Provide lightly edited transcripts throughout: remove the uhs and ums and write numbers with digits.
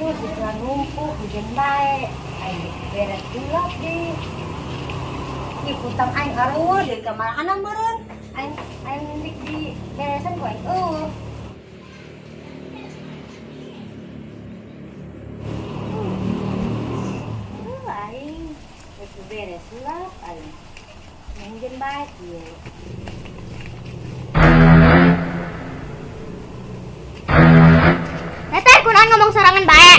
Tuh, setelah numpuk, hujan bae. Aing beres gelap di. Ih, hutang aing areueuh deui ka mana meureun. Aing aing dik di beresan ku aing eueuh. Aing rek beres gelap aing. Hujan bae kieu. Teteh kunaon ngomong sorangan bae?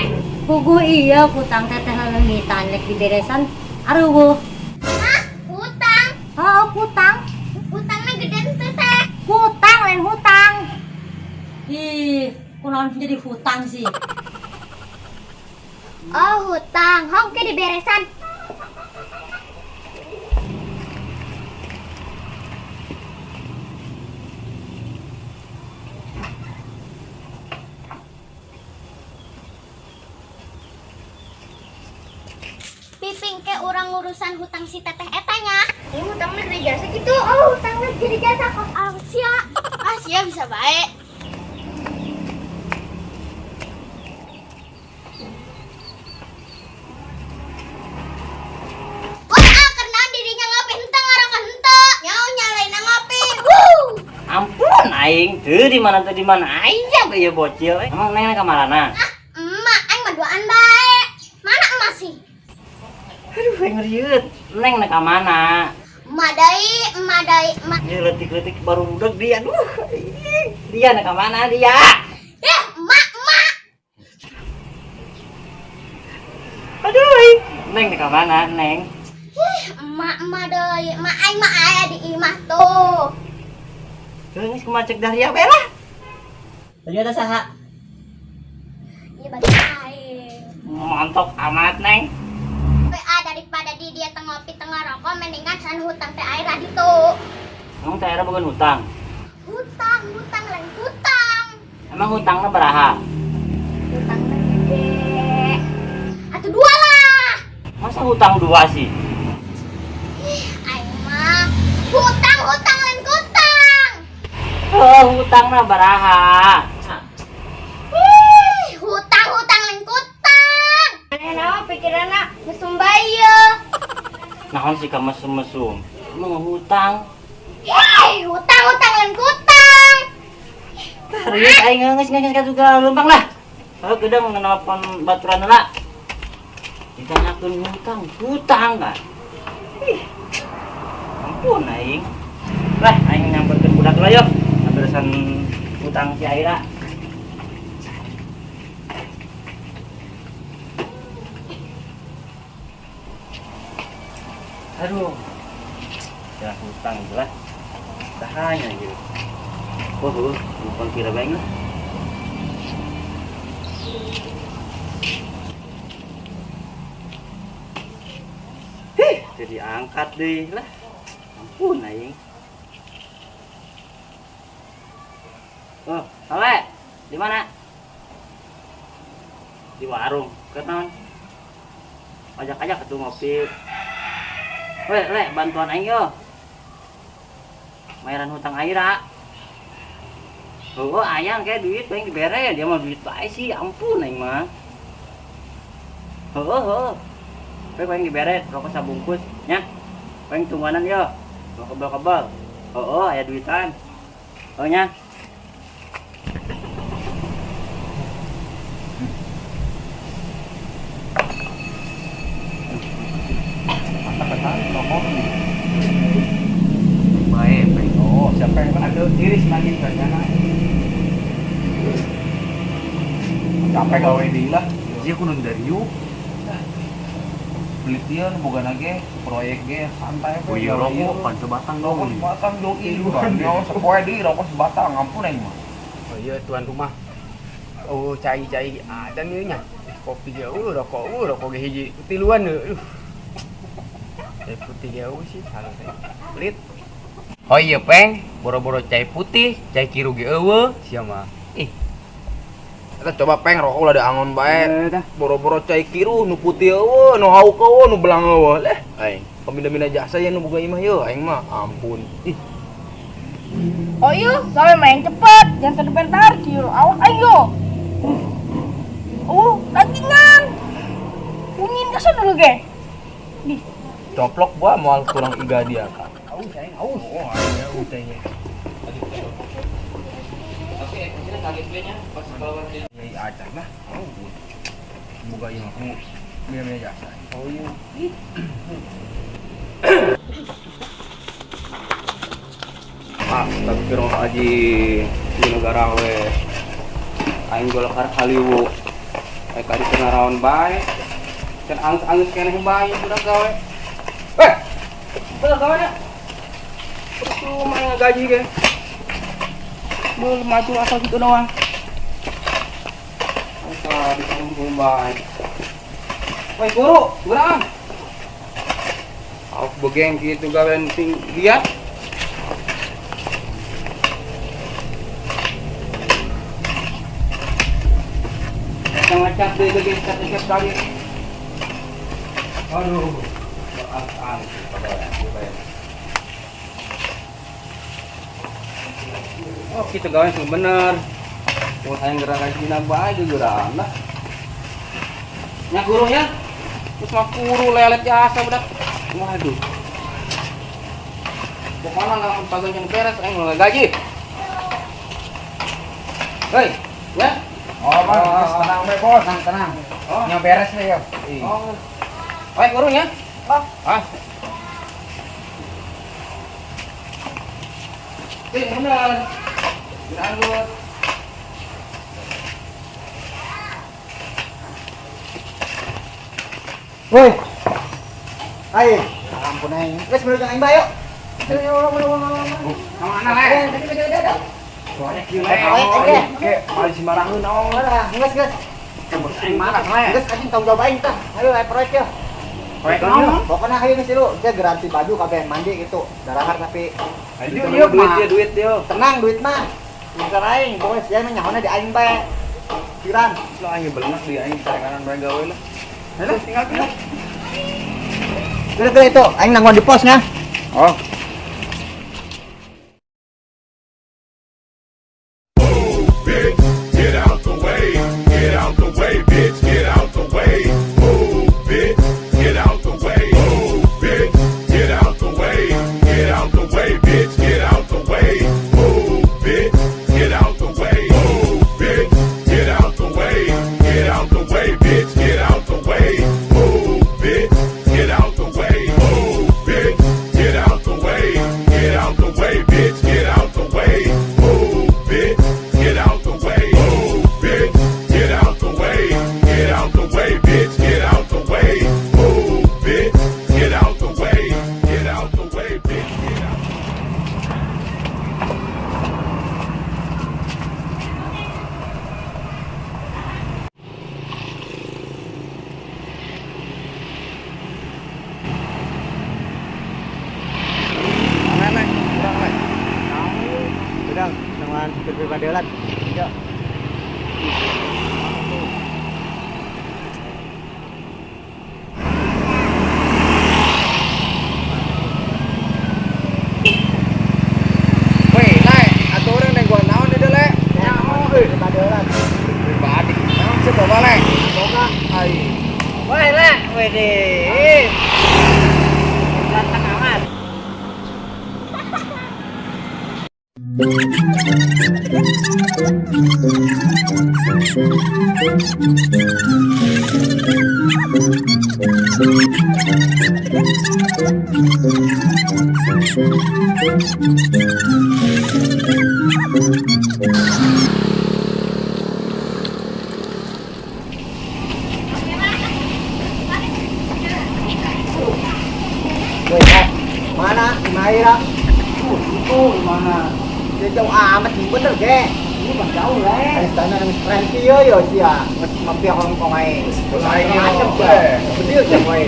Puguh iya hutang teteh leungitan rek diberesan areueuh. Hah? Hutang? Heeh, hutang. Hutangna gede henteu teh? Hutang lain hutang. Ih, kunaon jadi hutang sih? Oh, hutang. Hong ke diberesan. Piping ke urang ngurusan hutang si teteh eta nya. Ini hutangnya gede jasa gitu. Oh, hutangnya gede jasa kok. Ah, sia. Ah, sia bisa bae. Wah, ah, karena dirinya ngopi henteu ngarokok henteu. Nyau nyalain ngopi. Wuh. Ampun aing, teu di mana teu di mana aya bae ieu bocil. Emang neng ka marana? Ah, emak aing mah duaan bae. Mana emak sih? Aduh, aing rieut. Neng ka mana? Emak deui, emak deui, emak. Ieu leutik-leutik baru budak dia. Aduh, aing. Dia ka mana dia? Eh, emak, emak. Aduh, aing. Neng ka mana, Neng? Ih, emak, emak deui. Emak aing mah aya di imah tuh. Geus kumaha cek Dahlia bae lah. Tadi ada saha? Ieu bagi aing. Montok amat, Neng. Ah, daripada di dia tengah ngopi tengah rokok mendingan san hutang teh air ditu. Emang teh air bukan hutang? Hutang, hutang lain hutang. Emang hutangnya beraha? Hutangnya gede. Atuh dua lah. Masa hutang dua sih? Ih, aing mah hutang, hutang lain hutang. Oh, hutangnya beraha. Ih, hutang, hutang lain hutang. Naon pikiranna mesum bae ieu. Naon sih ka mesum-mesum? Emang hutang. Hei, hutang, hutang lain hutang. Serius aing geus geus juga leumpang lah. Heuh geudang nelpon baturan heula. Ditanyakeun hutang, hutang kan. Ih. Ampun aing. Lah aing nyamperkeun budak heula yeuh. Beresan hutang si Aira. Aduh. Ya hutang lah. Tahanya gitu. Oh, bukan kira bae lah. Hih, jadi angkat deh lah. Ampun aing. Oh, Sale, di mana? Di warung. Kenaon? Ajak-ajak atuh ngopi. Weh, le, bantuan aing yo. Bayaran hutang Aira. Oh, ayang kayak duit pengen dibere, dia mah duit bae sih, ampun aing mah. Heeh, heeh. Weh, pengen dibere rokok sabungkus nya. Pengen tungguanan yo. Mau kebal-kebal. Heeh, aya duitan. Oh nya. Baik, baik. Oh, siapa yang ada iris lagi banyak. Capek gawe di lah. Dia kudu dari yuk. Beli dia boga nage proyek ge santai Oh iya rokok kan sebatang dong. Rokok sebatang dong iya. Sepoe deui rokok sebatang ampun aing mah. Oh iya tuan rumah. Oh cai-cai ada nih nya. Kopi ge rokok rokok ge hiji tiluan euy. Cai putih ge sih salah teh. Pelit. Oh iya peng, boro-boro cai putih, cai kiru ge eueuh sia mah. Ih. Eta coba peng rokok ulah diangon bae. Boro-boro cai kiru nu putih eueuh, nu hauk eueuh, nu belang eueuh. Leh, aing pembina-bina jasa ya nu boga imah yeuh, aing mah ampun. Ih. Oh iya, sampe main cepet, jangan terbentar, kieu awak ayo. Oh, lagi Susun dulu ge. Di. Coplok gua moal tulang iga dia kak. Aus aing aus. Oh, aing aus aing. Tapi ekspresinya kaget gue nya pas keluar dari Yai acan lah. Oh. Boga ieu mah ku mina-mina jasa. Oh iya. Astagfirullahaladzim, di negara we aing golekar haliwu. Aing kali kena raon bae. Can angis-angis keneh bae budak gawe. Eh, budak gawe nya. Percuma aing ngagaji ge. Beul maju asal kitu doang. Asa disambung bae. Woi guru, guraan. Auf begeng kitu gawean sing giat. Ngacak deh gede cek kali. Aduh, maaf. Oh, kita gawe sing bener. Mau hayang gerak dina bae gegeran lah. Nya gurunya. Terus mah kuru lelet jasa budak. Waduh. Pokoknya lamun pagon yang beres aing mau gaji. Hei, ya. Oh, Bang, tenang we, Bos. Tenang, tenang. Oh. Nya beres we ya. Oh. Oi, gurunya. Oh. Ah. Eh, bener. Bener. Woi. Ayo, ampun aing. Geus meuleuh aing bae yuk. Ayo, Ka mana le? Soalnya kieu Eh, eh, le. Paling sembarangan naon. Lah, geus geus. Aing marah le. Geus anjing tanggung jawab aing tah. Ayo ayo proyek ya. Proyek naon? Pokoknya ayo geus lu, dia garansi baju kabeh mandi gitu. Darahar tapi Duit duit dia, duit dia. Tenang duit mah. Bentar aing, pokoknya sia mah nyahona di aing bae. Pikiran. Lah aing belenak di aing tarenganan bae gawe lah. Halo, tinggal tinggal. Udah itu, aing nanggon di posnya. Oh. Bitch, get out the way. Get out the way, bitch, get out the way. Move, bitch, get out the way. Move, bitch, get out the way. Get out the way, bitch, get out the way. Move, bitch, get out the way. Move, bitch, get out the way. Get out the way, bitch, get out the way. Move, bitch, get out the way. Move, bitch, get out the way. Get out the way, bitch, get out the way. Move, bitch, get out the way. Move, bitch, get out the way. Get out the way, bitch, get out the way. Move, bitch, get out the way. Get out the way, bitch, get out. Mana le? Kurang le. Udah, nanggon supir pribadi lah. Yo. Woi, le, atuh urang nenggoan naon di dieu le? Nyaho euy, pribadi lah. Pribadi. Naon sih boga le? Boga aing. Woi le, wede. Datang amat. Woi, eh, mana? Maira. Itu mana? Dia jauh amat sih bener ge. Ini mah jauh le. Istana nang keren kieu yo sia. Geus mafia Hongkong ae. Bos aing yo. Macem sia. Bedil sia kowe.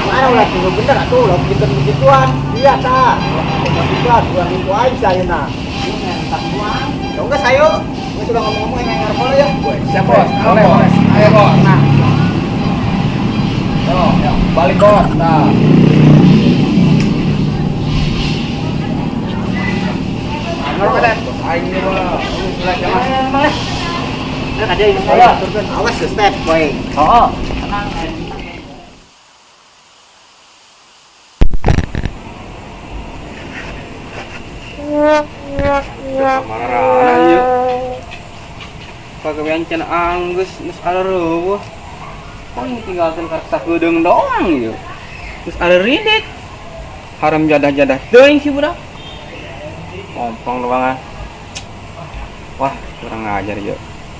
Mana ulah tunggu bener atuh ulah begitu begituan. Iya ta. Begituan dua minggu aing sia ayeuna. Ya enggak sayo. Geus udah ngomong-ngomong yang ngarep ya. Siap bos, boleh bos. Ayo bos. Nah, Yo, balik bos. Nah. Ngerokok deh. Bos aing ini mah. Mana? Kan ada ini saya. Awas step boy. Oh, tenang. Samarana ieu. Pagawean can anggeus geus areueuh. Kok ini tinggalkeun karek sakedeung doang ieu. Geus areurinit. Haram jadah-jadah teuing si budak. Ompong doangan. Wah, kurang ngajar ieu.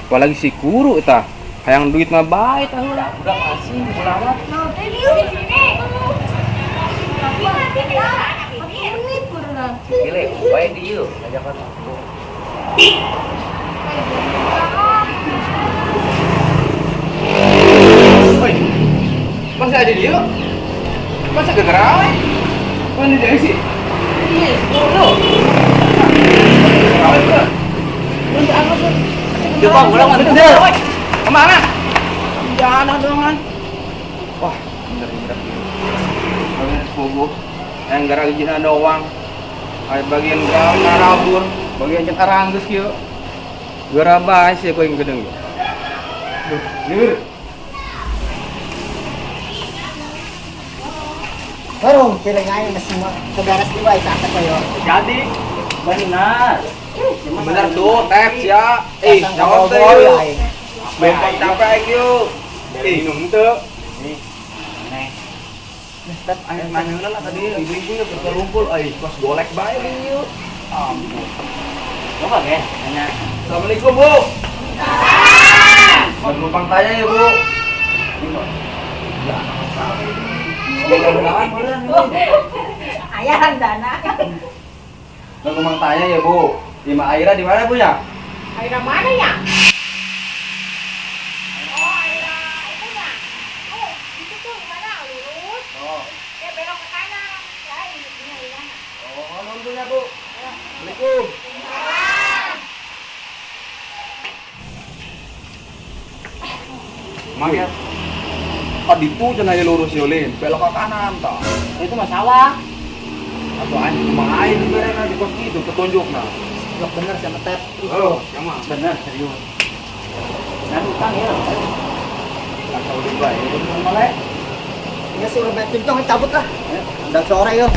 Apalagi si guru tah. Hayang duit mah bae tah heula. Budak asing bulawat. Gile, bae di ieu ajakan aku. Oi. Masa ada dia? Masa gerak we? Mana dia sih? Iya, guru. Coba ulang bener. Kemana? Jangan doangan. Wah, bener bener. Kalian bogo. Yang gara izin doang. Ay bagian gawe ngarabur, bagian can aranggeus kieu. Gara bae sih kowe gedeng. Duh, liur. Baru piling aing masih keberes dua isa koyo. Jadi benar. Bener tuh, tep ya. Eh, naon teh yeuh. Bempang capek aing yeuh. Eh, minum teu. Nih. Nih, tep aing nanya lah tadi ibu-ibu ya berkerumpul euy, kos golek bae ieu. Ampun. Coba ge, nanya. Assalamualaikum, Bu. Mau numpang tanya ya, Bu. Ya, Ayah dana. Mau numpang tanya ya, Bu. Ima Aira di mana, Bu ya? Aira mana ya? Oh, Aira itu ya. Oh, itu tuh gimana? Lurus. Oh. Dia belok ke kanan. Ya, ini Aira. Oh, nontonnya, Bu. Assalamualaikum. Mang ya. Kaditu cenah lurus yolin, belok ke kanan tah. Itu mah sawah. Atau anjing kumaha aing diberena di kos kitu petunjukna. Blok bener sama tep. Oh, sama. Bener serius. Nah, utang ya. Atau di bae bener male. Ini sih udah tong cabut lah. Udah sore yo.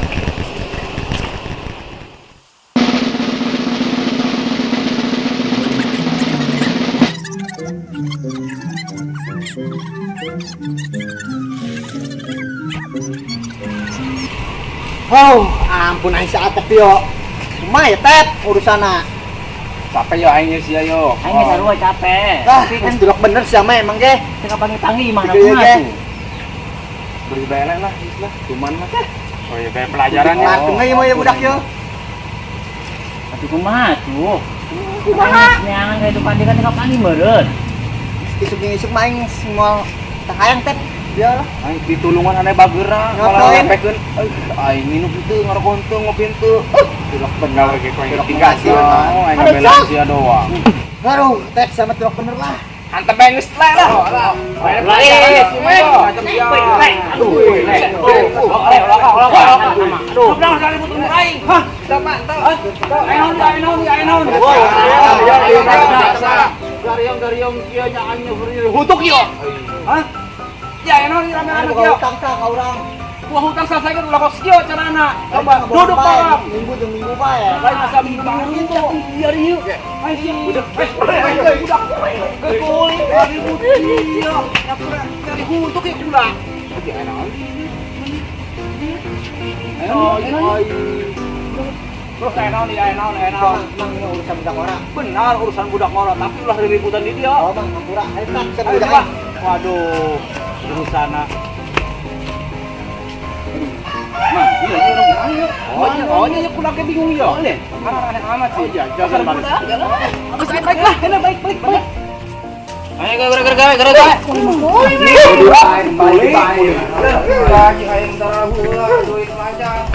Oh, ampun aing saatep yo. Kumaha ya tep urusana. Capek yo aing sia yo. Aing geus sarua capek. Tapi kan delok bener sia mah emang ge. Teu kapangi-pangi imahna kumaha tuh. Beri bae lah, lah, cuman lah. Oh iya kayak pelajaran ya. Langsung aja mau ya budak yo. Atuh kumaha tuh? Kumaha? Neangan kehidupan dia kan teu kapangi meureun. Isuk-isuk mah aing moal teu hayang tep. Biar lah. Aing ditulungan aneh bageura, malah ngepekeun. Aing minum teu ngarokok teu ngopi teu. Tilok bener ge kowe tinggal sih. Aing ngabela sia doang. Baru tep sama tilok bener lah. Antep bae geus lah. Aduh. Aing. Hah, mantap. Aing naon, Gariong kieu nya aing hutuk ieu. Hah? Ya naon rame-rame kieu. Hutang tah ka urang. Wah hutang selesaikan ulah kos kieu carana. Coba duduk bareng. Minggu jeung minggu bae. Lain masa minggu minggu. Iya ieu. Ayo sia. Udah. Udah. Kekuli ribut ieu. Nyari hutuk ieu kula. Ya naon. Terus naon ya naon naon. Mang urusan budak ora. Benar urusan budak ora, tapi ulah ributan di dia. Oh, Bang, hampura. Ayo tak budak. Waduh, urusana. Mah, iya iya. Oh, iya, oh iya kula ke bingung ya. Karena aneh amat sih. Iya, jangan balik. Habis baik lah, enak baik balik balik. Ayo gara-gara. Balik. Lagi hayang tarahu lah, duit aja.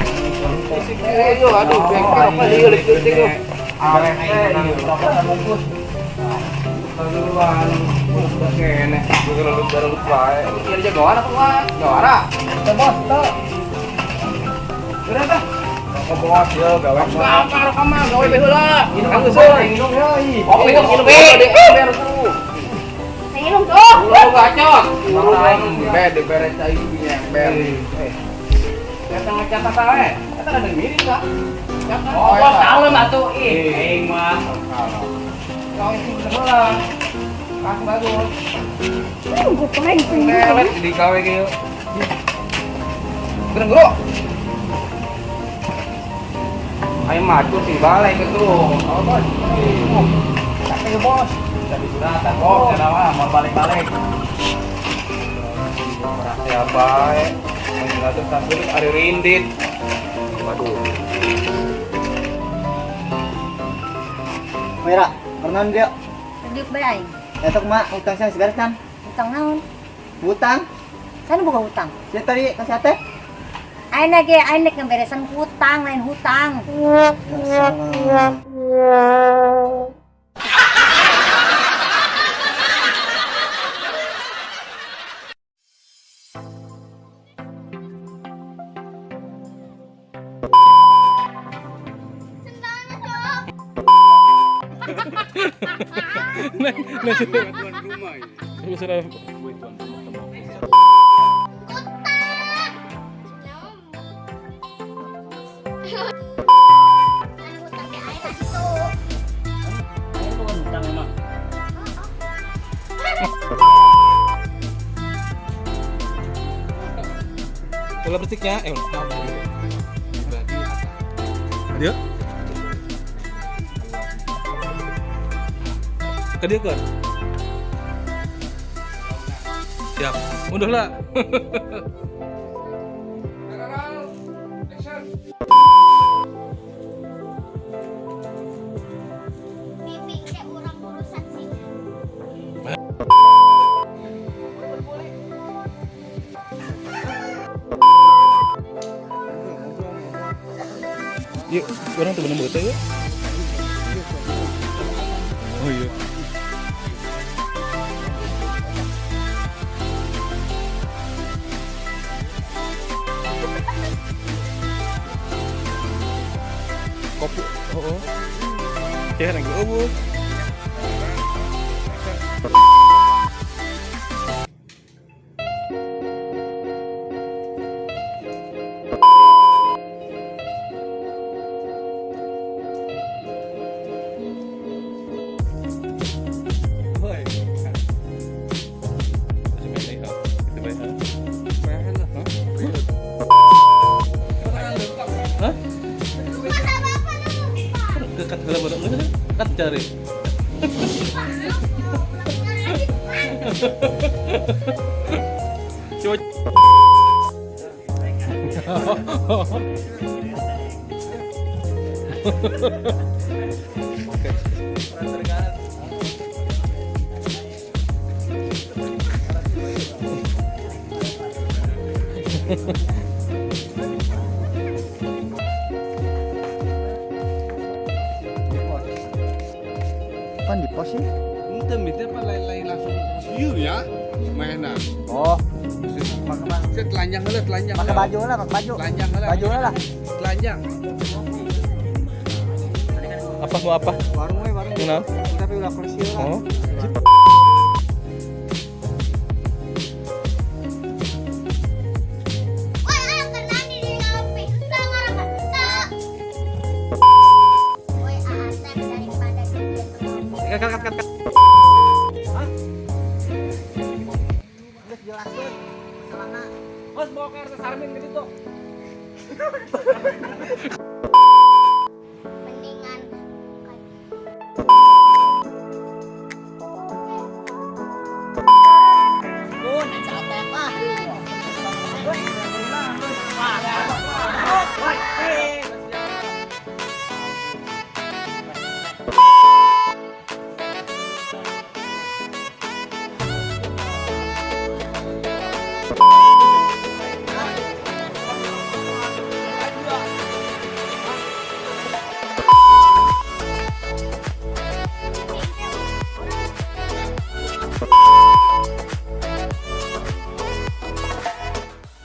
Aduh, bengkel apa lieu leutik yo. Areh teh bungkus. Keluar, udah kene, gerelut bae. Ieu jagoan apa kumaha? Jawara. Teu bos, teu. Geura tah. Rokok bos yo gawe. Gampang rokok mah gawe bae heula. Minum geus euy. Minum euy. Kopi minum we. gacor. Urang bede bere cai nya ber. Eta ngacatat we. Eta ada miring ka. Oh, kalem atuh ih. Aing mah. Kau itu bener lah. Kas bagus. Gue pengen Lelet di gawe ge. Gereng bro. Ayo maju sing balik ke tuh. Oh, bos. Capek bos. Tadi suratan bos, kenapa mau balik-balik. Ya baik. Mengatur sasulit ari rindit. Waduh. Mira, pernah dia? Diuk bae aing. Eta kumaha utang saya beres kan? Utang naon? Utang. Sana boga hutang. Sia tadi kasih ate? Aing ge aing nek ngeberesan hutang lain hutang. Ya salah. Tuan rumah ini. Sudah. Gue tuan rumah teman. Bola bersihnya, Dia? Ke dia kan? Siap, mundur lah. Yuk, orang tuh bener-bener ya? Oh iya. Kopi, oh, oh. Ya, lagi oh. Kan cari. Coba. Oke. Pan di pos sih? Ente mitnya apa lain-lain langsung siu ya? Mainan. Oh. Saya telanjang lah, telanjang. Pakai baju lah, pakai baju. Telanjang lah. Baju lah. Telanjang. Apa mau apa? Warung we, warung. Kenal? Tapi udah kursi lah. Oh. Kat kat kat. Hah? Geus jelaskeun masalahna. Bos bawa ke RT Sarmin ke ditu. Mendingan Bun, capek mah. Wah.